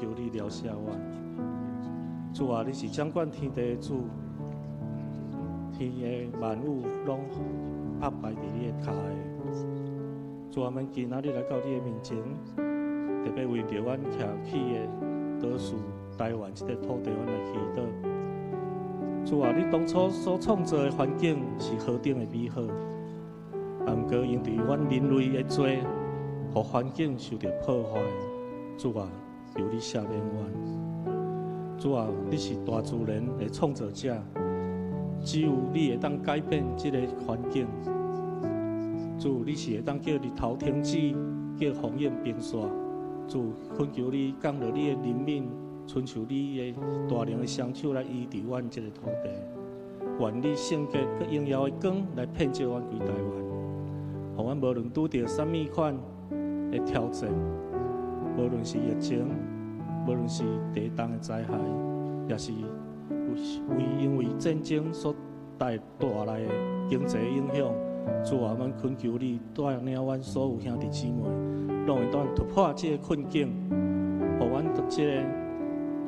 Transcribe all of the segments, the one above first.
求你饒赦阮。主啊，你是掌管天地的主，天的萬有攏拍敗佇你的跤下。主啊，阮今仔日來到你的面前，特別為著阮徛起的島嶼台灣這個土地，阮來祈禱。主啊，你當初所創造的環境是何等的美好，啊，毋過因為阮人類的罪，予環境受著破壞。主啊，求你赦免阮。主啊，你是大自然的創造者，只有你會當改變這个環境。主，你是會當叫日頭停止，叫風湧平煞。主，懇求你降落你的憐憫，親像你的大能的雙手來醫治阮這个土地。願你聖潔閣榮耀的光來遍照阮規台灣，予阮無論拄著啥物款的挑戰，無論是疫情，無論是地動的災害，抑是因為戰爭所帶來的經濟影響，主啊，阮懇求你帶領阮所有兄弟姊妹，攏會當突破這個困境，予阮佇這个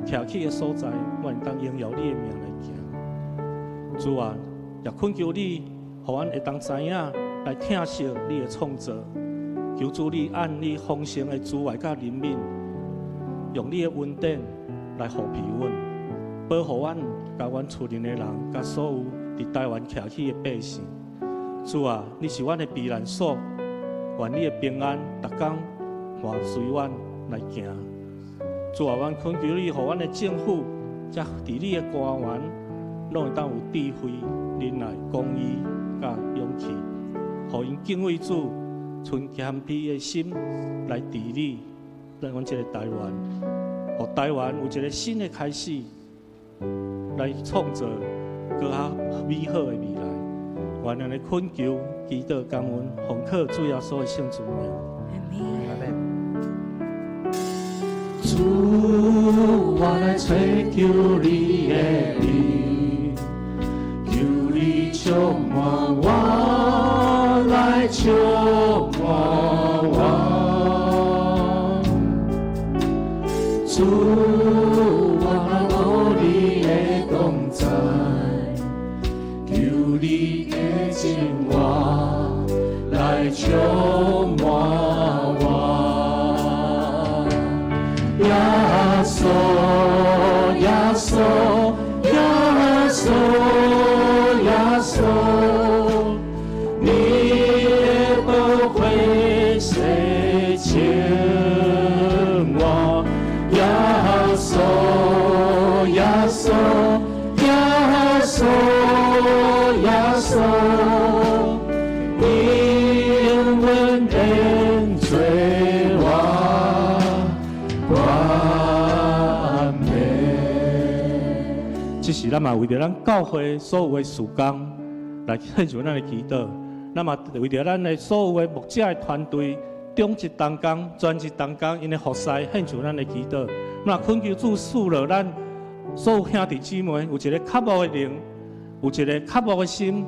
徛起的所在，阮會當榮耀你的名來行。主啊，也懇求你，予阮會當知影來疼惜你的創造。求主你按你豐盛的慈愛佮憐憫，用你的恩典來護庇阮，保護阮、佮阮厝內的人、佮所有佇台灣徛起的百姓。主啊，你是阮的避難所，願你的平安逐工伴隨阮來行。主啊，阮懇求你，予阮的政府，遮治理的官員，攏會當有智慧、忍耐、公義佮勇氣，予𪜶敬畏主，存謙卑的心來治理咱阮這个台灣，予台灣有一个新的開始，來創造閣較美好的未來。願咱的懇求、祈禱、感恩，奉靠主耶穌的聖主名。阿門。主，我來揣求你的面，求你充滿我，來充滿我。主，我若無你的同在，求你的真我來充滿我。耶穌，耶穌，耶穌，耶穌，你的寶血洗淨我。耶穌，耶穌，耶穌，耶穌，你永遠變做我完美。這時咱嘛為著咱教會所有的事工來獻上咱的祈禱，咱嘛為著咱的所有的牧者的團隊、長執同工、全職同工，𪜶的服侍獻上咱的祈禱。那懇求主賜予咱所有兄弟姊妹有一个渴慕的靈，有一个渴慕的心，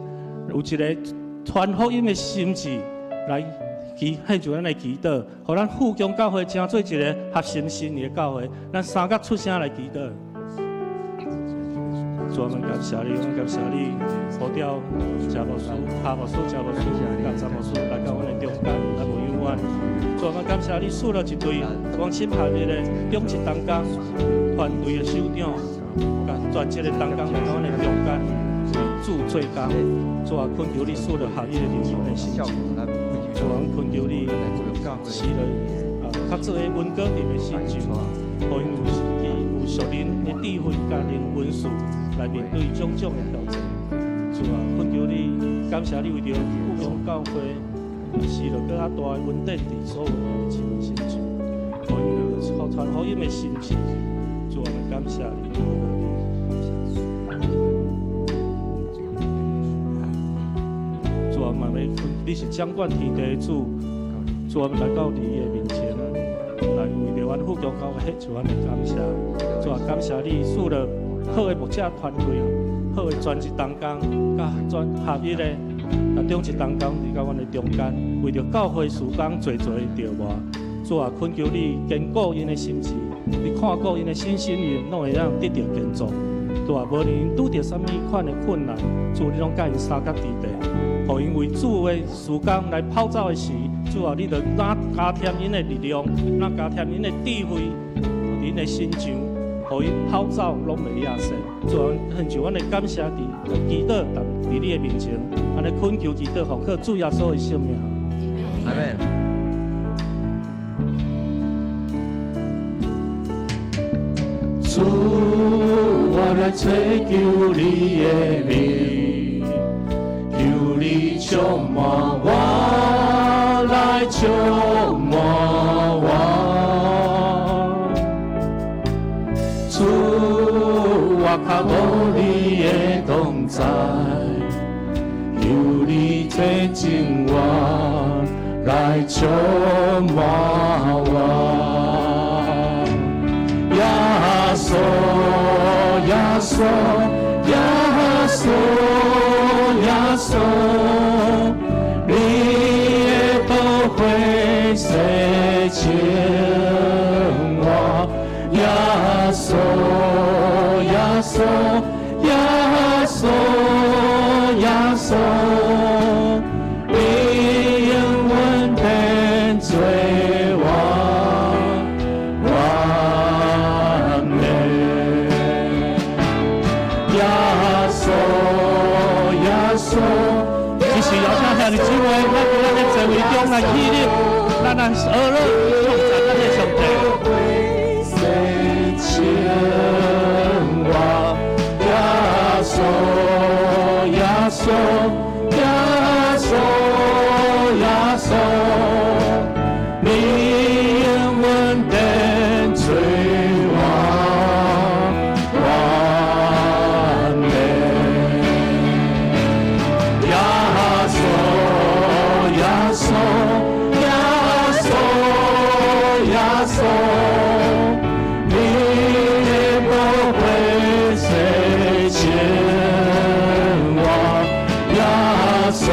有一个傳福音的心志，來祈獻上咱的祈禱，予咱富強教會成做一个合心心意的教會。咱三甲出聲來祈禱。主啊，阮感謝你，阮感謝你，呼召謝牧師、哈牧師、謝牧師、佮詹牧師來到阮的中間來牧養阮。主啊，阮感謝你賜予一隊同心合意的長執同工團隊的首長，佮全職的同工來到阮的中間為主做工。主啊，懇求你賜予合一的靈魂的心志。主啊，懇求你賜予啊，較做個溫哥鎮的心志，予𪜶有屬靈的智慧佮靈恩賜來面對種種的挑戰。主啊，懇求你，感謝你為著富強教會賜予閣較大的恩典佇所有兄弟姊妹身上，予𪜶有傳福音的心志。主啊，感謝你，感謝你。主啊，嘛欲你是掌管天地的主，主啊，來到你的面前，來為著阮富強教會獻上阮的感謝。主啊，感謝你賜予好的牧者團隊，好的全職同工，佮全合一的啊長執同工佇到阮的中間，為著教會事工濟濟著忙。主啊，懇求你堅固𪜶的心志，你看顧𪜶的身心靈，攏會當得著健壯。主啊，無論𪜶拄著啥物款的困難，主你攏佮𪜶相佮佇地，予𪜶為主的事工來跑走的時，主啊，你就若加添𪜶的力量，若加添𪜶的智慧，佇𪜶的身上，予𪜶跑走攏袂野生。主啊，獻上阮的感謝佇祈禱，佇你的面前，按呢懇求祈禱，奉靠主耶穌的聖名。阿門。主，我來追求你的面，求你充滿我，來充滿我。主，我較無你的同在，求你提醒我，來充滿我。耶穌，耶穌，耶穌，耶穌，你的寶血洗淨我。耶穌，耶穌，耶穌，耶穌，你永遠變做我。完美。耶穌，耶穌，這是邀請兄弟姊妹，咱佇咱的座位中來起立，咱來學樂頌讚咱的上帝。洗淨我，耶穌，耶穌，耶穌，耶穌，你永遠變做我完美。耶穌，耶穌，耶穌，耶穌，你的寶血洗淨我。耶穌，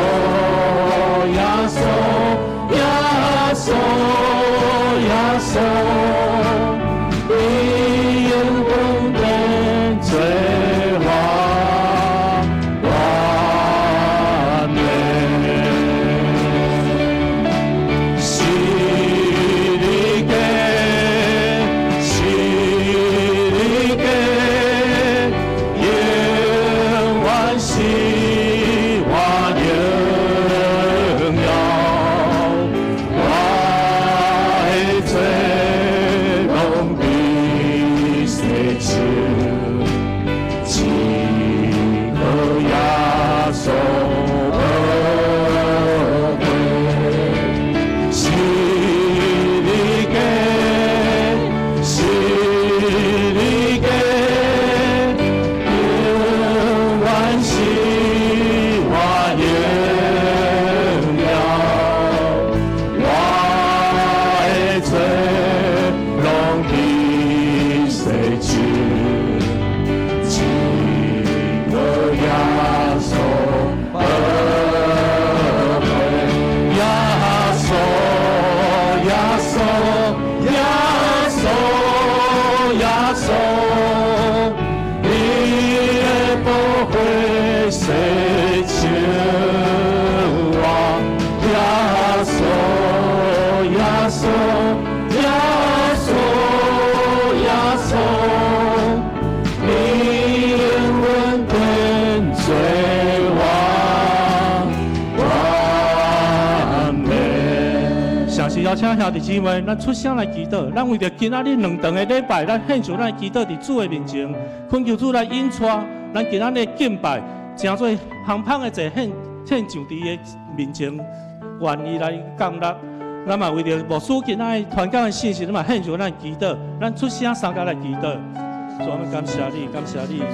耶穌，耶穌，耶穌，你永遠變做我完美。是你給，是你給，永遠是我榮耀，我的罪攏被洗淨，只靠耶穌寶血。是你給，是你給，永遠是我榮耀，我的罪攏被洗淨，只靠耶穌寶血。耶穌，耶穌，耶穌，耶穌，你的寶血洗淨我。耶穌，耶穌，耶穌，耶穌，你永遠變做我完美。誠是邀請兄弟姊妹，咱出聲來祈禱。咱為著今仔日兩頓的禮拜，咱獻上咱的祈禱佇主的面前，懇求主來引帶咱今仔日的敬拜，成做香芳的祭獻獻上佇伊的面前，願意來降納。咱嘛為著牧師今仔日傳講的信息，咱嘛獻上咱的祈禱。咱出聲相共來祈禱。主，我們感謝你，感謝你，主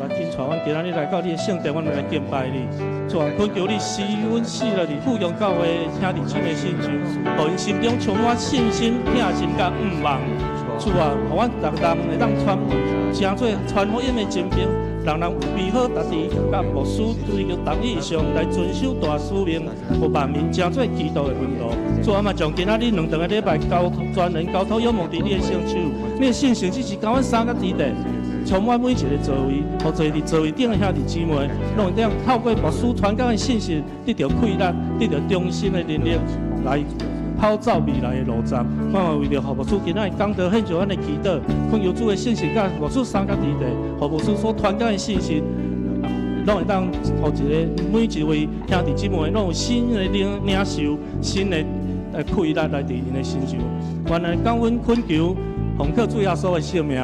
啊，緊帶阮今仔日來到你的聖殿，阮們來敬拜你。主啊，懇求你施阮賜落佇富陽教會兄弟姊妹身上，予𪜶心中充滿信心、疼心佮向望。主啊，予阮逐人會當傳，成做傳福音的精兵，人人預備好，家己佮牧師追求同意上來遵守大使命，予萬民成做基督的門徒。主啊，嘛將今仔日兩頓的禮拜交專人交託仰望佇你的聖手，你的聖神只是共阮三個佇底，充滿每一個座位，予坐佇座位頂的兄弟姊妹，攏會當透過牧師傳講的信息，得著氣力，得著忠心的能力來跑走未來的路程。我嘛為著予牧師今仔日講道獻上阮的祈禱，懇求主的聖神佮牧師三個佇底，予牧師所傳講的信息，攏會當予一个每一位兄弟姊妹，攏有新的領領受，新的氣力來佇𪜶的身上。願來感恩懇求，奉靠主耶穌的聖名。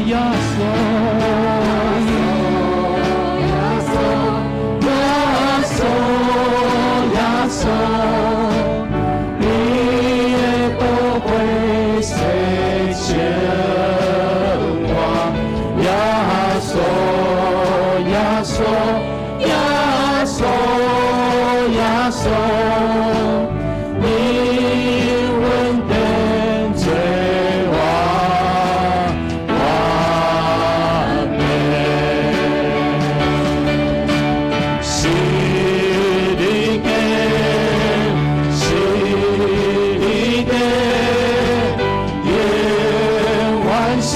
耶穌，耶穌，耶穌，耶穌，你的寶血洗淨我。耶穌，耶穌，耶穌，耶穌，你恩典做我完美。是你的，是你的，永遠是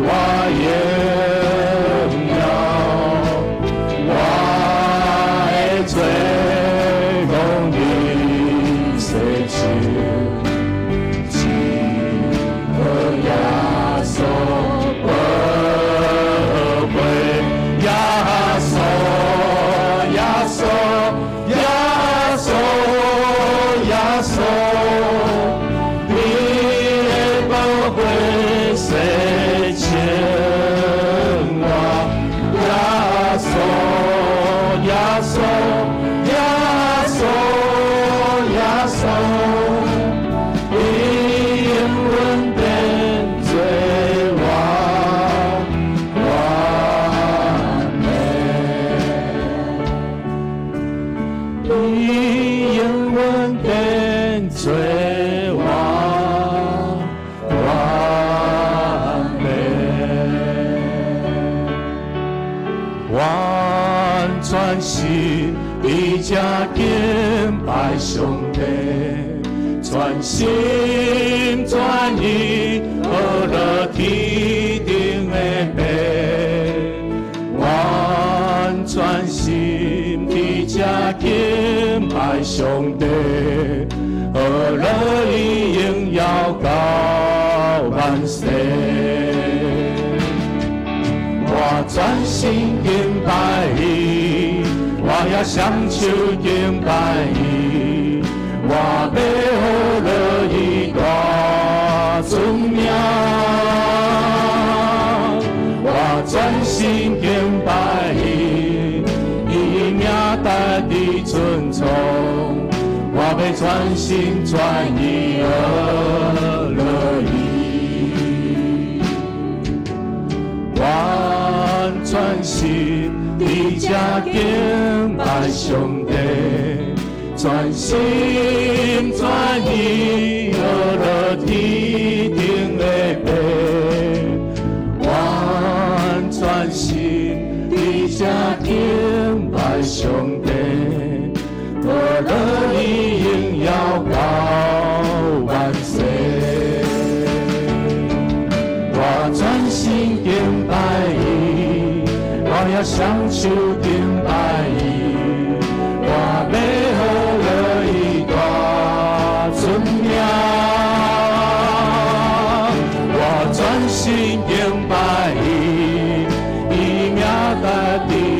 我榮耀，我的罪攏你洗淨，只靠耶穌寶血，耶穌，耶穌，耶穌，耶穌，你的寶血洗淨我，耶穌，耶穌，耶穌，耶穌，你恩典做我完美，你恩典做我完美，完全心佇這敬拜上帝，全心全意學樂天頂的父，完全心佇這敬拜上帝，學樂伊榮耀到萬世。我專心敬拜伊，我也雙手敬拜伊，我欲予樂伊大尊名。我專心敬拜伊，伊名值得尊崇，我欲全心全意學樂伊。完全心佇這敬拜上帝，全心全意學樂天頂的父，完全心佇這敬拜上帝，學樂伊榮耀到萬世。我專心敬拜伊，我也雙手敬拜伊，我欲予樂伊大尊名。我專心敬拜伊，伊名值得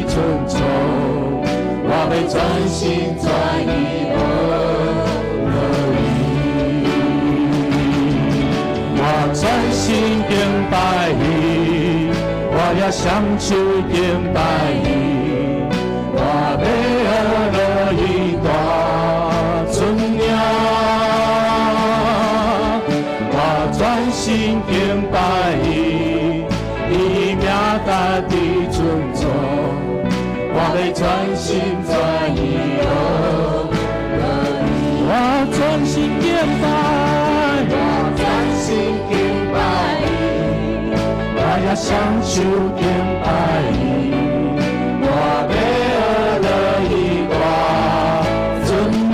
尊崇，我欲全心全意學樂伊。我專心敬拜伊，我也雙手敬拜伊，我欲予樂伊大尊名。我專心敬拜伊，伊名值得尊崇，我欲全心全意學伊。我專心敬拜，我專心敬拜伊，我也雙手敬拜伊，我欲學落伊大尊名，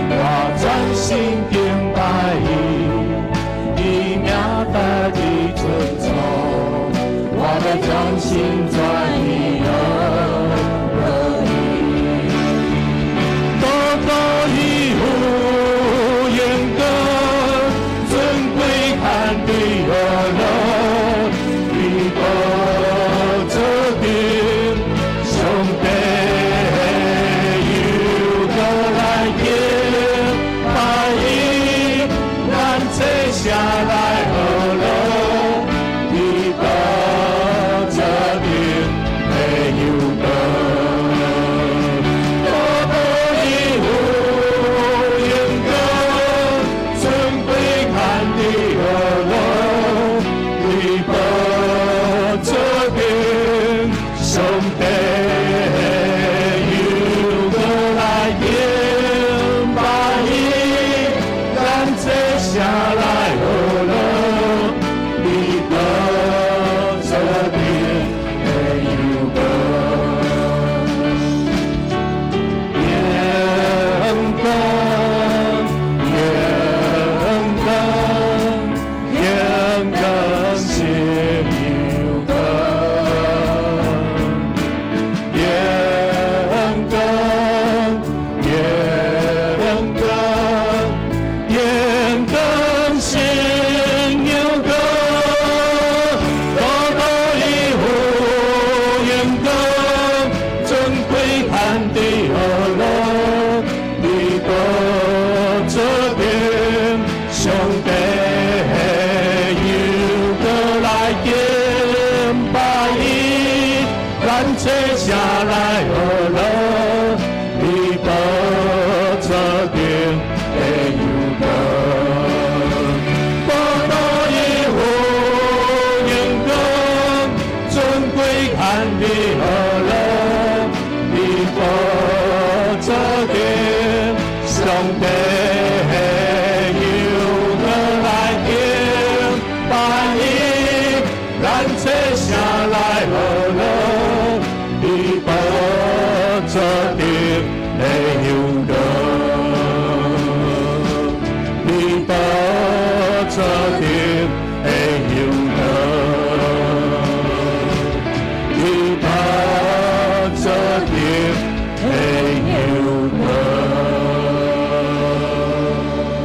我專心敬拜伊，伊名大伫尊崇，我欲全心全意學落伊。多多伊有榮光，尊貴權柄學樂，伊寶座頂，上帝又閣來敬拜伊，咱齊聲來學樂，伊寶座頂的榮光。多多伊有榮光，尊貴權柄學樂，伊寶座頂，上帝又閣來敬拜伊，咱齊聲來學樂，伊寶座頂的榮光。榮光，榮光，榮光是榮光，榮光，榮光，榮光是榮光，多多伊有榮光，尊貴權柄學樂，伊寶座頂，上帝又閣來敬拜伊，咱齊聲來學樂，伊寶座頂的榮光，多多伊有榮光，尊貴權柄學樂，伊寶座頂，上帝又閣來敬拜伊，咱齊聲來學樂，伊寶座頂的榮光，伊寶座頂的榮光，伊寶座頂的榮光。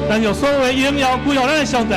咱用所有的榮耀歸予咱的上帝。